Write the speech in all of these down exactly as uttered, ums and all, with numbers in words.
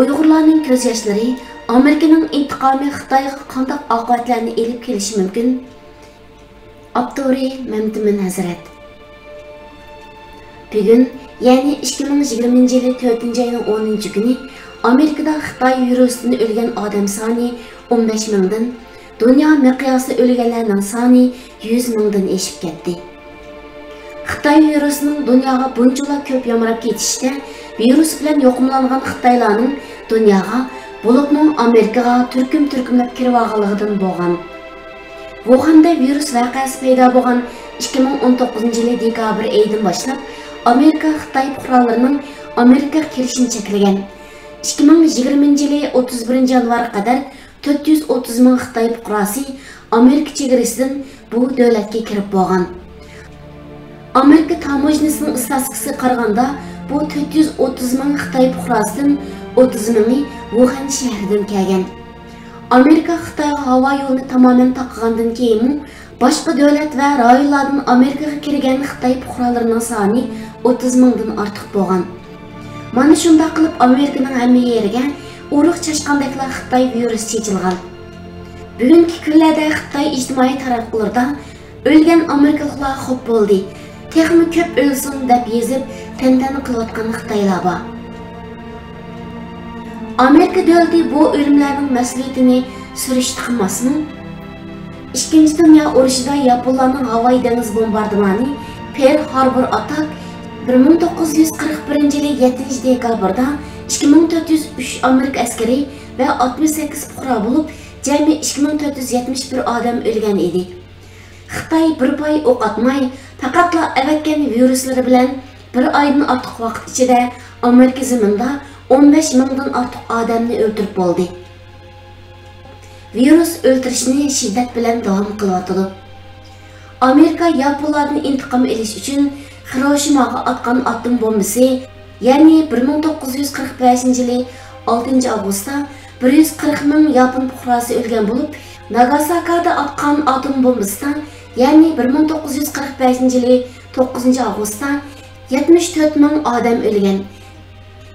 ئۇيغۇرلارنىڭ كۆز ياشلىرى، ئامېرىكىنىڭ ئىنتىقامى خىتايغا قانداق ئاقىۋەتلەرنى ئېلىپ كېلىشى مۇمكىن؟ ئاپتورى مەمتىمىن ھەزرەت. بۈگۈن، يەنى ئىككى مىڭ يىگىرمىنچى يىلى تۆتىنچى ئاينىڭ ئونىنچى كۈنى ئامېرىكىدا خىتاي ۋىرۇسىدىن ئۆلگەن ئادەم سانى ئون بەش مىڭدىن، دۇنيا مىقياسىدا ئۆلگەنلەرنىڭ سانى يۈز مىڭدىن ئېشىپ كەتتى. خىتاي ۋىرۇسىنىڭ دۇنياغا بۇنچىلا كۆپ يامراپ كېتىشىچە، ۋىرۇس بىلەن يۇقۇملانغان خىتايلارنىڭ دۇنياغا، بولۇپمۇ ئامېرىكىغا تۈركۈم-تۈركۈملەپ كىرىۋالغانلىقىدىن بولغان. ۋۇخەندە ۋىرۇس ۋەقەسى پەيدا بولغان ئىككى مىڭ ئون توققۇزىنچى يىلى دېكابىر ئېيىدىن باشلاپ، ئامېرىكا خىتاي پۇقرالىرىنىڭ ئامېرىكىغا كىرىشىنى چەكلىگەن. ئىككى مىڭ يىگىرمىنچى يىلى ئوتتۇز بىرىنچى يانۋارغا قەدەر تۆت يۈز ئوتتۇز مىڭ خىتاي پۇقراسى ئامېرىكا چېگرىسىدىن بۇ دۆلەتكە كىرىپ بولغان. ئامېرىكا تاموژنىسىنىڭ ئىستاتىستىكىسىغا قارىغاندا، بۇ تۆت يۈز ئوتتۇز مىڭ خىتاي پۇقراسىدىن ئوتتۇز مىڭى ۋۇخەن شەھىرىدىن كەلگەن. ئامېرىكا خىتايغا ھاۋا يولىنى تامامەن تاقىغاندىن كېيىنمۇ، باشقا دۆلەت ۋە رايونلاردىن ئامېرىكىغا كىرگەن خىتاي پۇقرالىرىنىڭ سانى ئوتتۇز مىڭدىن ئارتۇق بولغان. مانا شۇنداق قىلىپ ئامېرىكىنىڭ ھەممە يېرىگە ئۇرۇق چاچقاندەكلا خىتاي ۋىرۇسى چېچىلغان. بۈگۈنكى كۈنلەردە خىتاي ئىجتىمائىي تاراتقۇلىرىدا «ئۆلگەن ئامېرىكىلىقلار خوپ بولدى، تېخىمۇ كۆپ ئۆلسۇن» دەپ يېزىپ، تەنتەنە قىلىۋاتقان خىتايلار بار. ئامېرىكا دۆلىتى بۇ ئۆلۈملەرنىڭ مەسئۇلىيىتىنى سۈرۈشتە قىلماسمۇ؟ ئىككىنچى دۇنيا ئۇرۇشىدا ياپونلارنىڭ ھاۋايى دېڭىز بومباردىمانى، پېرل ھاربور ئاتاك، بىر مىڭ توققۇز يۈز قىرىق بىرىنچى يىلى يەتتىنچى دېكابىردا ئىككى مىڭ تۆت يۈز ئۈچ ئامېرىكا ئەسكىرى ۋە ئاتمىش سەككىز پۇقرا بولۇپ، جەمئىي ئىككى مىڭ تۆت يۈز يەتمىش بىر ئادەم ئۆلگەن ئىدى. خىتاي بىر پاي ئوق ئاتماي، پەقەتلا ئەۋەتكەن ۋىرۇسلىرى بىلەن بىر ئايدىن ئارتۇق ۋاقىت ئىچىدە ئامېرىكا زېمىنىدا ئون بەش مىڭدىن ئارتۇق ئادەمنى ئۆلتۈرۈپ بولدى. ۋىرۇس ئۆلتۈرۈشنى شىددەت بىلەن داۋام قىلىۋاتىدۇ. ئامېرىكا ياپونلاردىن ئىنتىقام ئېلىش ئۈچۈن خىروشىماغا ئاتقان ئاتوم بومبىسى، يەنى بىر مىڭ توققۇز يۈز قىرىق بەشىنچى يىلى ئالتىنچى ئاۋغۇستتا بىر يۈز قىرىق مىڭ ياپون پۇقراسى ئۆلگەن بولۇپ، ناگاساكادا ئاتقان ئاتوم بومبىسىدا، يەنى بىر مىڭ توققۇز يۈز قىرىق بەشىنچى يىلى توققۇزىنچى ئاۋغۇستتا يەتمىش تۆت مىڭ ئادەم ئۆلگەن.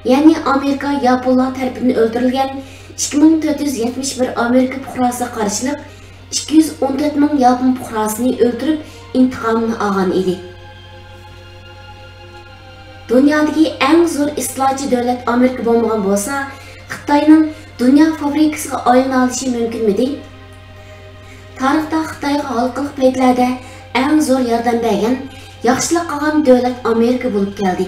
يەنى ئامېرىكا ياپونلار تەرىپىدىن ئۆلتۈرۈلگەن ئىككى مىڭ تۆت يۈز يەتمىش بىر ئامېرىكا پۇقراسىغا قارشىلىق ئىككى يۈز ئون تۆت مىڭ ياپون پۇقراسىنى ئۆلتۈرۈپ، ئىنتىقامىنى ئالغان ئىدى. دۇنيادىكى ئەڭ زور ئىستېلاكچى دۆلەت ئامېرىكا بولمىغان بولسا، خىتاينىڭ دۇنيا فابرىكىسىغا ئايلىنالىشى مۇمكىنمىدى؟ تارىختا خىتايغا ھالقىلىق پەيتلەردە ئەڭ زور ياردەم بەرگەن، ياخشىلىق قىلغان دۆلەت ئامېرىكا بولۇپ كەلدى.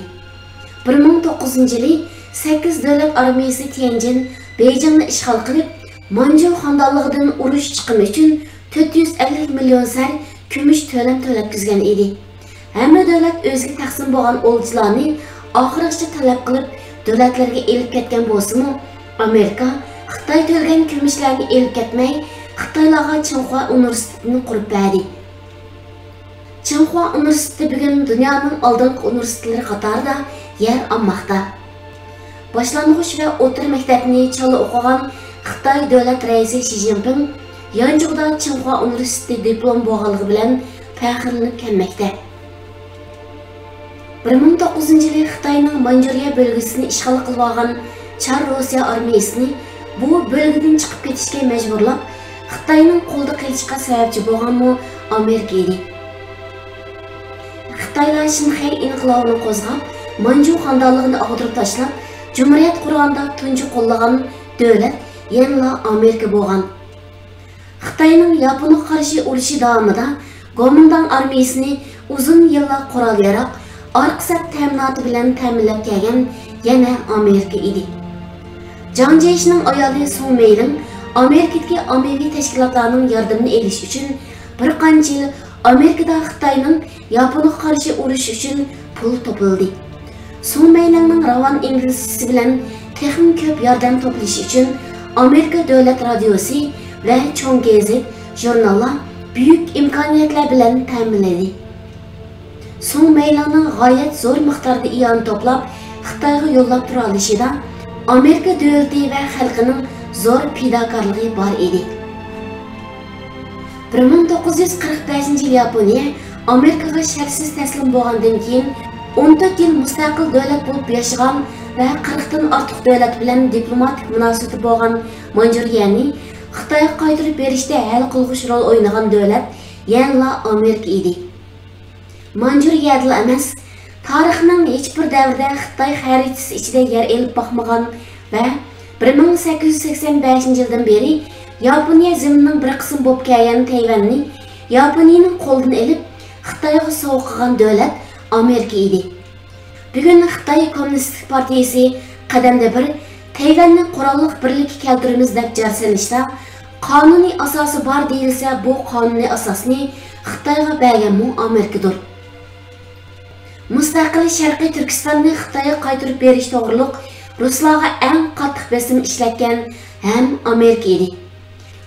بىر مىڭ توققۇزىنچى يىلى سەككىز دۆلەت ئارمىيىسى تيەنجىن، بېيجىڭنى ئىشغال قىلىپ، مانجۇ خانىدانلىقىدىن ئۇرۇش چىقىمى ئۈچۈن تۆت يۈز ئەللىك مىليون سەر كۈمۈش تۆلەم تۆلەتكۈزگەن ئىدى. ھەممە دۆلەت ئۆزىگە تەقسىم بولغان ئولجىلارنى ئاخىرغىچە تەلەپ قىلىپ، دۆلەتلىرىگە ئېلىپ كەتكەن بولسىمۇ، ئامېرىكا خىتاي تۆلىگەن كۈمۈشلەرنى ئېلىپ كەتمەي، خىتايلارغا چىڭخۇا ئۇنىۋېرسىتېتىنى قۇرۇپ بەردى. چىڭخۇا ئۇنىۋېرسىتېتى بۈگۈن دۇنيانىڭ ئالدىنقى ئۇنىۋېرسىتېتلىرى قاتارىدا يەر ئالماقتا. باشلانغۇچ ۋە ئوتتۇرا مەكتەپنى چالا ئوقۇغان خىتاي دۆلەت رەئىسى شى جىنپىڭ يانچۇدا چىڭخۇا ئۇنىۋېرسىتېتى دىپلوم بولغانلىقى بىلەن پەخىرلىنىپ كەلمەكتە. بىر مىڭ توققۇزىنچى يىلى خىتاينىڭ مانجۇرىيە بۆلگىسىنى ئىشغال قىلىۋالغان چار روسىيە ئارمىيىسىنى بۇ بۆلگىدىن چىقىپ كېتىشكە مەجبۇرلاپ، خىتاينىڭ قولىدا قېلىشقا سەۋەبچى بولغانمۇ ئامېرىكا ئىدى. خىتايلار شىنخەي ئىنقىلابىنى قوزغاپ، مانجۇ خانىدانلىقىنى ئاغدۇرۇپ تاشلاپ، جۇمھۇرىيەت قۇرغاندا تۇنجى قوللىغان دۆلەت يەنىلا ئامېرىكا بولغان. خىتاينىڭ ياپونغا قارشى ئۇرۇشى داۋامىدا گومىنداڭ ئارمىيىسىنى ئۇزۇن يىللار قورال-ياراغ، ئارقا سەپ تەمىناتى بىلەن تەمىنلەپ كەلگەن يەنە ئامېرىكا ئىدى. جاڭ جيېشىنىڭ ئايالى سۇڭ مېيلىڭ ئامېرىكىدىكى ئاممىۋى تەشكىلاتلارنىڭ ياردىمىنى ئېلىش ئۈچۈن بىر قانچە يىل ئامېرىكىدا خىتاينىڭ ياپونغا قارشى ئۇرۇش ئۈچۈن پۇل توپلىدى. سۇڭ مەيلىڭنىڭ راۋان ئىنگلىزچىسى بىلەن تېخىمۇ كۆپ ياردەم توپلىشى ئۈچۈن ئامېرىكا دۆلەت رادىيوسى ۋە چوڭ گېزىت، ژۇرناللار بۈيۈك ئىمكانىيەتلەر بىلەن تەمىنلىدى. سۇڭ مەيلىڭنىڭ غايەت زور مىقداردا ئىئانە توپلاپ، خىتايغا يوللاپ تۇرالىشىدا ئامېرىكا دۆلىتى ۋە خەلقىنىڭ زور پىداكارلىقى بار ئىدى. بىر مىڭ توققۇز يۈز قىرىق بەشىنچى يىل ياپونىيە ئامېرىكىغا شەرتسىز تەسلىم بولغاندىن كېيىن، ئون تۆت يىل مۇستەقىل دۆلەت بولۇپ ياشىغان ۋە قىرىقتىن ئارتۇق دۆلەت بىلەن دىپلوماتىك مۇناسىۋىتى بولغان مانجۇرىيەنى خىتايغا قايتۇرۇپ بېرىشتە ھەل قىلغۇچ رول ئوينىغان دۆلەت يەنىلا ئامېرىكا ئىدى. مانجۇرىيەدىلا ئەمەس، تارىخنىڭ ھېچبىر دەۋرىدە خىتاي خەرىتىسى ئىچىدە يەر ئېلىپ باقمىغان ۋە بىر مىڭ سەككىز يۈز سەكسەن بەشىنچى يىلدىن بېرى ياپونىيە زېمىنىنىڭ بىر قىسمى بولۇپ كەلگەن تەيۋەننى ياپونىيەنىڭ قولىدىن ئېلىپ، خىتايغا سوۋغا قىلغان دۆلەت ئامېرىكا ئىدى. بۈگۈن خىتاي كوممۇنىستىك پارتىيىسى قەدەمدە بىر تەيۋەننى قوراللىق بىرلىككە كەلتۈرىمىز دەپ جار سېلىشتا، قانۇنىي ئاساسى بار دېيىلسە، بۇ قانۇنىي ئاساسنى خىتايغا بەرگەنمۇ ئامېرىكىدۇر. مۇستەقىل شەرقىي تۈركىستاننى خىتايغا قايتۇرۇپ بېرىش توغرۇلۇق رۇسلارغا ئەڭ قاتتىق بېسىم ئىشلەتكەن ھەم ئامېرىكا ئىدى.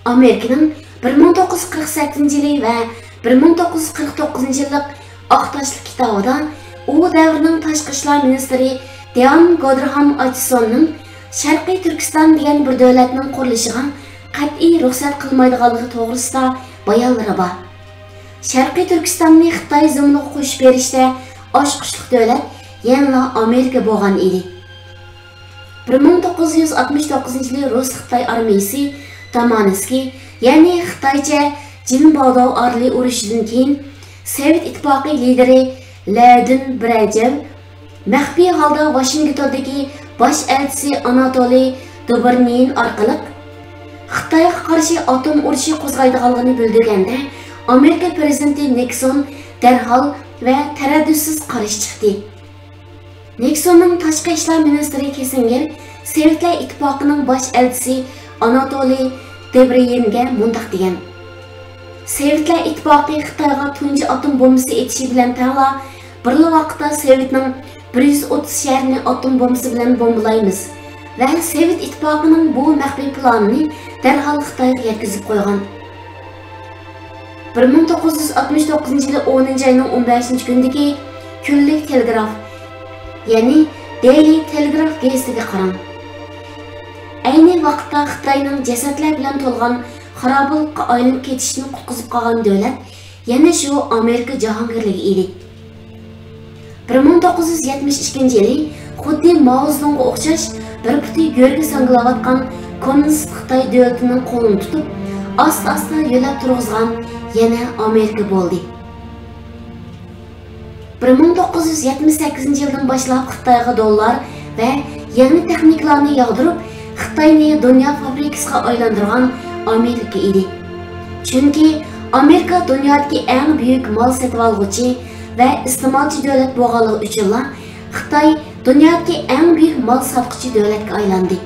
ئامېرىكىنىڭ بىر مىڭ توققۇز يۈز قىرىق سەككىزىنچى يىلى ۋە بىر مىڭ توققۇز يۈز قىرىق توققۇزىنچى يىللىق ئاق تاشلىق كىتابىدا ئۇ دەۋرنىڭ تاشقى ئىشلار مىنىستىرى دىئان گودرهام ئاچسوننىڭ شەرقىي تۈركىستان دېگەن بىر دۆلەتنىڭ قۇرۇلۇشىغا قەتئىي رۇخسەت قىلمايدىغانلىقى توغرىسىدا بايانلىرى بار. شەرقىي تۈركىستاننى خىتاي زېمىنىغا قوشۇپ بېرىشتە ئاچقۇچلۇق دۆلەت يەنىلا ئامېرىكا بولغان ئىدى. بىر مىڭ توققۇز يۈز ئاتمىش توققۇزىنچى يىلى رۇس-خىتاي ئارمىيىسى دامانسكى، يەنى خىتايچە جىنباۋداۋ ئارىلى ئۇرۇشىدىن كېيىن، سوۋېت ئىتتىپاقى لىدىرى لەۋدىن بىرەجېۋ مەخپىي ھالدا ۋاشىنگتوندىكى باش ئەلچىسى ئاناتولىي دوبرنىيىن ئارقىلىق خىتايغا قارشى ئاتوم ئۇرۇشى قوزغايدىغانلىقىنى بىلدۈرگەندە، ئامېرىكا پىرېزىدېنتى نىكسون دەرھال ۋە تەرەددۇتسىز قارشى چىقتى. نىكسوننىڭ تاشقى ئىشلار مىنىستىرى كىسسىنگېر سوۋېتلار ئىتتىپاقىنىڭ باش ئەلچىسى ئاناتولىي دېبرېيىنگە مۇنداق دېگەن: سوۋېتلار ئىتتىپاقى خىتايغا تۇنجى ئاتوم بومبىسى ئېتىشى بىلەن تەڭلا، بىرلا ۋاقىتتا سوۋېتنىڭ بىر يۈز ئوتتۇز شەھىرىنى ئاتوم بومبىسى بىلەن بومبىلايمىز ۋە سوۋېت ئىتتىپاقىنىڭ بۇ مەخپىي پىلانىنى دەرھال خىتايغا يەتكۈزۈپ قويغان. بىر مىڭ توققۇز يۈز ئاتمىش توققۇزىنچى يىلى ئونىنچى ئاينىڭ ئون بەشىنچى كۈنىدىكى كۈنلۈك تېلېگراف، يەنى دېيلى تېلېگراف گېزىتىگە قاراڭ. ئەينى ۋاقىتتا خىتاينىڭ جەسەتلەر بىلەن تولغان خارابىلىققا ئايلىنىپ كېتىشتىن قۇتقۇزۇپ قالغان دۆلەت يەنە شۇ ئامېرىكا جاھانگىرلىكى ئىدى. بىر مىڭ توققۇز يۈز يەتمىش ئىككىنچى يىلى خۇددى ماۋزېدۇڭغا ئوخشاش بىر پۇتى گۆرگە ساڭگىلاۋاتقان كوممۇنىست خىتاي دۆلىتىنىڭ قولىنى تۇتۇپ، ئاستا-ئاستا يۆلەپ تۇرغۇزغان يەنە ئامېرىكا بولدى. بىر مىڭ توققۇز يۈز يەتمىش سەككىزىنچى يىلدىن باشلاپ خىتايغا دوللار ۋە يېڭى تېخنىكىلارنى ياغدۇرۇپ، خىتاينى دۇنيا فابرىكىسىغا ئايلاندۇرغان ئامېرىكا ئىدى. چۈنكى ئامېرىكا دۇنيادىكى ئەڭ بۈيۈك مال سېتىۋالغۇچى ۋە ئىستېمالچى دۆلەت بولغانلىقى ئۈچۈنلا، خىتاي دۇنيادىكى ئەڭ بۈيۈك مال ساتقۇچى دۆلەتكە ئايلاندى.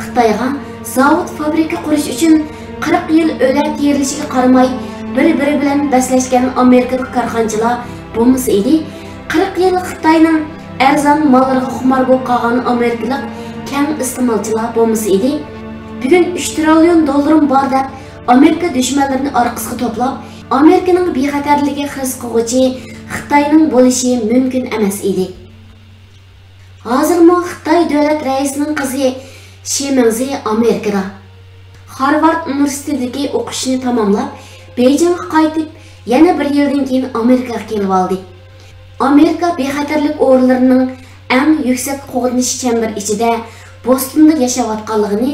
خىتايغا زاۋۇت، فابرىكا قۇرۇش ئۈچۈن قىرىق يىل ئۆلە تېرىلىشىگە قارىماي، بىر-بىرى بىلەن بەسلەشكەن ئامېرىكىلىق كارخانىچىلار بولمىسا ئىدى، قىرىق يىل خىتاينىڭ ئەرزان ماللىرىغا خۇمار بولۇپ قالغان ئامېرىكىلىق كەڭ ئىستېمالچىلار بولمىسا ئىدى، بۈگۈن ئۈچ تىرىليون دوللىرىم بار دەپ، ئامېرىكا دۈشمەنلىرىنى ئارقىسىغا توپلاپ، ئامېرىكىنىڭ بىخەتەرلىكىگە خىرىس قىلغۇچى خىتاينىڭ بولۇشى مۇمكىن ئەمەس ئىدى. ھازىرمۇ خىتاي دۆلەت رەئىسىنىڭ قىزى شى مىڭزى ئامېرىكىدا. خارۋارد ئۇنىۋېرسىتېتىدىكى ئوقۇشىنى تاماملاپ، بېيجىڭغا قايتىپ، يەنە بىر يىلدىن كېيىن ئامېرىكىغا كېلىۋالدى. ئامېرىكا بىخەتەرلىك ئورۇنلىرىنىڭ ئەڭ يۈكسەك قوغدىنىش چەمبىرى ئىچىدە بوستوندا ياشاۋاتقانلىقىنى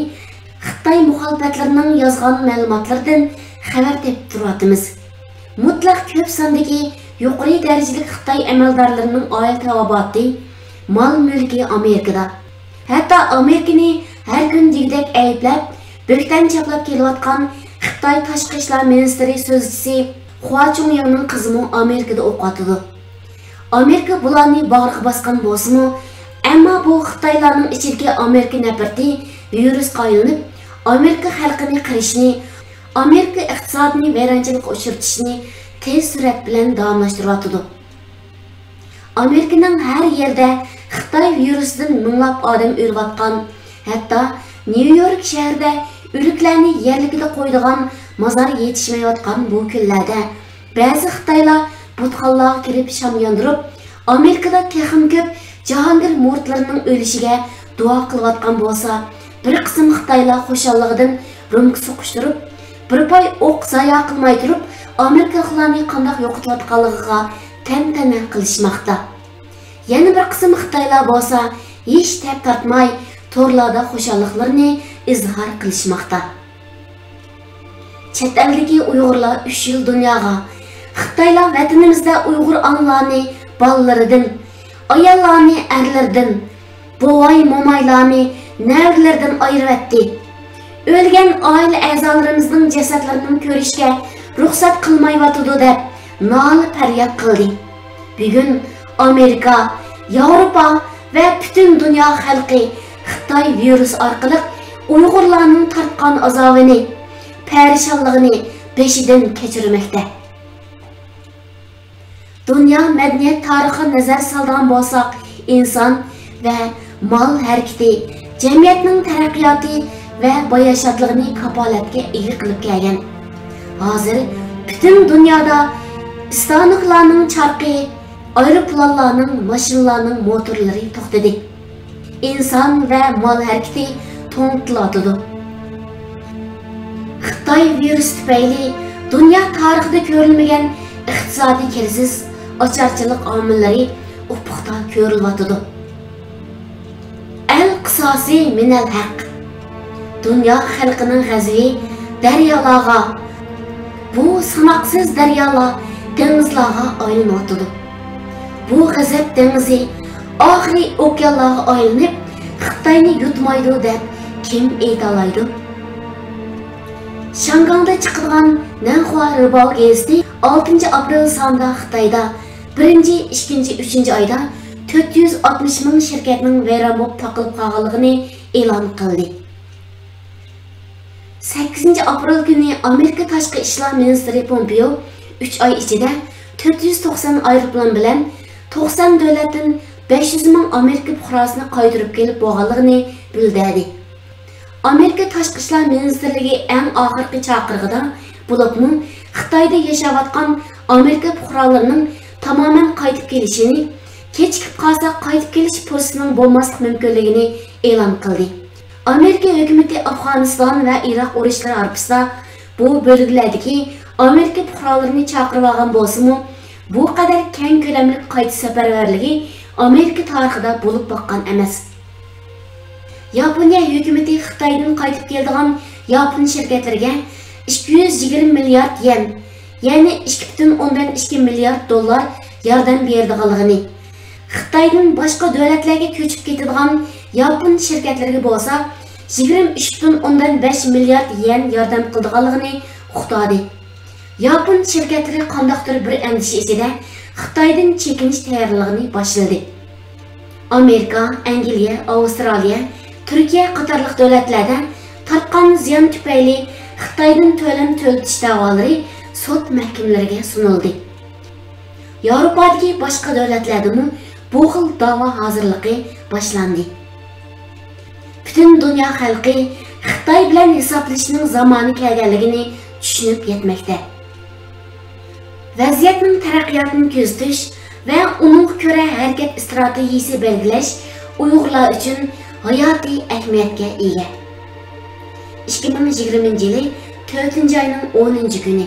خىتاي مۇخالىپەتلىرىنىڭ يازغان مەلۇماتلىرىدىن خەۋەر تېپىپ تۇرۇۋاتىمىز. مۇتلەق كۆپ ساندىكى يۇقىرى دەرىجىلىك خىتاي ئەمەلدارلىرىنىڭ ئائىلە تاۋابىئاتى، مال-مۈلكى ئامېرىكىدا. ھەتتا ئامېرىكىنى ھەر كۈن دېگۈدەك ئەيىبلەپ، بۆھتان چاپلاپ كېلىۋاتقان خىتاي تاشقى ئىشلار مىنىستىرى سۆزچىسى خۇا چۇڭيىڭنىڭ قىزىمۇ ئامېرىكىدا ئوقۇۋاتىدۇ. ئامېرىكا بۇلارنى باغرىغا باسقان بولسىمۇ، ئەمما بۇ خىتايلارنىڭ ئىچىدىكى ئامېرىكا نەپرىتى ۋىرۇسقا ئايلىنىپ، ئامېرىكا خەلقىنى قىرىشنى، ئامېرىكا ئىقتىسادىنى ۋەيرانچىلىققا ئۇچرىتىشنى تېز سۈرئەت بىلەن داۋاملاشتۇرۇۋاتىدۇ. ئامېرىكىنىڭ ھەر يېرىدە خىتاي ۋىرۇسىدىن مىڭلاپ ئادەم ئۆلۈۋاتقان، ھەتتا نيۇ يورك شەھىرىدە ئۆلۈكلەرنى يەرلىكىدە قويىدىغان مازار يېتىشمەيۋاتقان بۇ كۈنلەردە، بەزى خىتايلار بۇتخانىلارغا كىرىپ شام ياندۇرۇپ، ئامېرىكىدا تېخىمۇ كۆپ جاھانگىر مۇرىتلىرىنىڭ ئۆلۈشىگە دۇئا قىلىۋاتقان بولسا، بىر قىسىم خىتايلار خۇشاللىقىدىن رومكا سوقۇشتۇرۇپ، بىر پاي ئوق زايا قىلماي تۇرۇپ، ئامېرىكىلىقلارنى قانداق يوقىتىۋاتقانلىقىغا تەنتەنە قىلىشماقتا. يەنە بىر قىسىم خىتايلار بولسا، ھېچ تەپ تارتماي تورلاردا خۇشاللىقلىرىنى ئىزھار قىلىشماقتا. چەت ئەلدىكى ئۇيغۇرلار ئۈچ يىل دۇنياغا، خىتايلار ۋەتىنىمىزدە ئۇيغۇر ئانىلارنى بالىلىرىدىن، ئاياللارنى ئەرلىرىدىن، بوۋاي-مومايلارنى نەۋرىلىرىدىن ئايرىۋەتتى. ئۆلگەن ئائىلە ئەزالىرىمىزنىڭ جەسەتلىرىنىڭ كۆرۈشكە رۇخسەت قىلمايۋاتىدۇ دەپ نالە-پەرياد قىلدى. بۈگۈن ئامېرىكا، ياۋروپا ۋە پۈتۈن دۇنيا خەلقى خىتاي ۋىرۇسى ئارقىلىق ئۇيغۇرلارنىڭ تارتقان ئازابىنى، پەرىشانلىقىنى بېشىدىن كەچۈرمەكتە. دۇنيا مەدەنىيەت تارىخىغا نەزەر سالىدىغان بولساق، ئىنسان ۋە مال ھەرىكىتى جەمئىيەتنىڭ تەرەققىياتى ۋە باياشاتلىقىنى كاپالەتكە ئىگە قىلىپ كەلگەن. ھازىر پۈتۈن دۇنيادا ئىستانوكلارنىڭ چارقى، ئايروپىلانلارنىڭ، ماشىنىلارنىڭ موتورلىرى توختىدى. ئىنسان ۋە مال ھەرىكىتى توڭتىلىۋاتىدۇ. خىتاي ۋىرۇسى تۈپەيلى دۇنيا تارىخىدا كۆرۈلمىگەن ئىقتىسادىي كىرىزىس، ئاچارچىلىق ئامىللىرى ئۇپۇقتا كۆرۈلۈۋاتىدۇ. ئەل قىساسى مىنەل ھەق. دۇنيا خەلقىنىڭ غەزىپى دەريالارغا، بۇ ساناقسىز دەريالار دېڭىزلارغا ئايلىنىۋاتىدۇ. بۇ غەزەپ دېڭىزى ئاخىرى ئوكيانلارغا ئايلىنىپ، خىتاينى يۇتمايدۇ دەپ كىم ئېيتالايدۇ؟ شياڭگاڭدا چىقىدىغان نەنخۇا رېباۋ گېزىتى ئالتىنچى ئاپرېل سانىدا خىتايدا بىرىنچى، ئىككىنچى، ئۈچىنچى ئايدا تۆت يۈز ئاتمىش مىڭ شىركەتنىڭ ۋەيران بولۇپ تاقىلىپ قالغانلىقىنى ئېلان قىلدى. سەككىزىنچى ئاپرېل كۈنى ئامېرىكا تاشقى ئىشلار مىنىستىرى پومپېئو ئۈچ ئاي ئىچىدە تۆت يۈز توقسان ئايروپىلان بىلەن توقسان دۆلەتتىن بەش يۈز مىڭ ئامېرىكا پۇقراسىنى قايتۇرۇپ كېلىپ بولغانلىقىنى بىلدۈردى. ئامېرىكا تاشقى ئىشلار مىنىستىرلىكى ئەڭ ئاخىرقى چاقىرىقىدا، بولۇپمۇ خىتايدا ياشاۋاتقان ئامېرىكا پۇقرالىرىنىڭ تامامەن قايتىپ كېلىشىنى، كېچىكىپ قالسا قايتىپ كېلىش پۇرسىتىنىڭ بولماسلىق مۇمكىنلىكىنى ئېلان قىلدى. ئامېرىكا ھۆكۈمىتى ئافغانىستان ۋە ئىراق ئۇرۇشلىرى ھارپىسىدا بۇ بۆلگىلەردىكى ئامېرىكا پۇقرالىرىنى چاقىرىۋالغان بولسىمۇ، بۇ قەدەر كەڭ كۆلەملىك قايتىش سەپەرۋەرلىكى ئامېرىكا تارىخىدا بولۇپ باققان ئەمەس. ياپونىيە ھۆكۈمىتى خىتايدىن قايتىپ كېلىدىغان ياپون شىركەتلىرىگە ئىككى يۈز يىگىرمە مىليارد يەن، يەنى ئىككى پۈتۈن ئوندىن ئىككى مىليارد دوللار ياردەم بېرىدىغانلىقىنى، خىتايدىن باشقا دۆلەتلەرگە كۆچۈپ كېتىدىغان ياپون شىركەتلىرىگە بولسا يىگىرمە ئۈچ پۈتۈن ئوندىن بەش مىليارد يەن ياردەم قىلىدىغانلىقىنى ئۇقتۇردى. ياپون شىركەتلىرى قانداقتۇر بىر ئەندىشە ئىچىدە خىتايدىن چېكىنىش تەييارلىقىنى باشلىدى. ئامېرىكا، ئەنگلىيە، ئاۋسترالىيە، تۈركىيە قاتارلىق دۆلەتلەردە تارتقان زىيان تۈپەيلى خىتايدىن تۆلەم تۆلىتىش دەۋالىرى سوت مەھكىمىلىرىگە سۇنۇلدى. ياۋروپادىكى باشقا دۆلەتلەردىمۇ بۇ خىل داۋا ھازىرلىقى باشلاندى. پۈتۈن دۇنيا خەلقى خىتاي بىلەن ھېسابلىشىشنىڭ زامانى كەلگەنلىكىنى چۈشىنىپ يەتمەكتە. ۋەزىيەتنىڭ تەرەققىياتىنى كۆزىتىش ۋە ئۇنىڭغا كۆرە ھەرىكەت ئىستراتېگىيىسى بەلگىلەش ئۇيغۇرلار ئۈچۈن ھاياتىي ئەھمىيەتكە ئىگە. ئىككى مىڭ يىگىرمىنچى يىلى تۆتىنچى ئاينىڭ ئونىنچى كۈنى.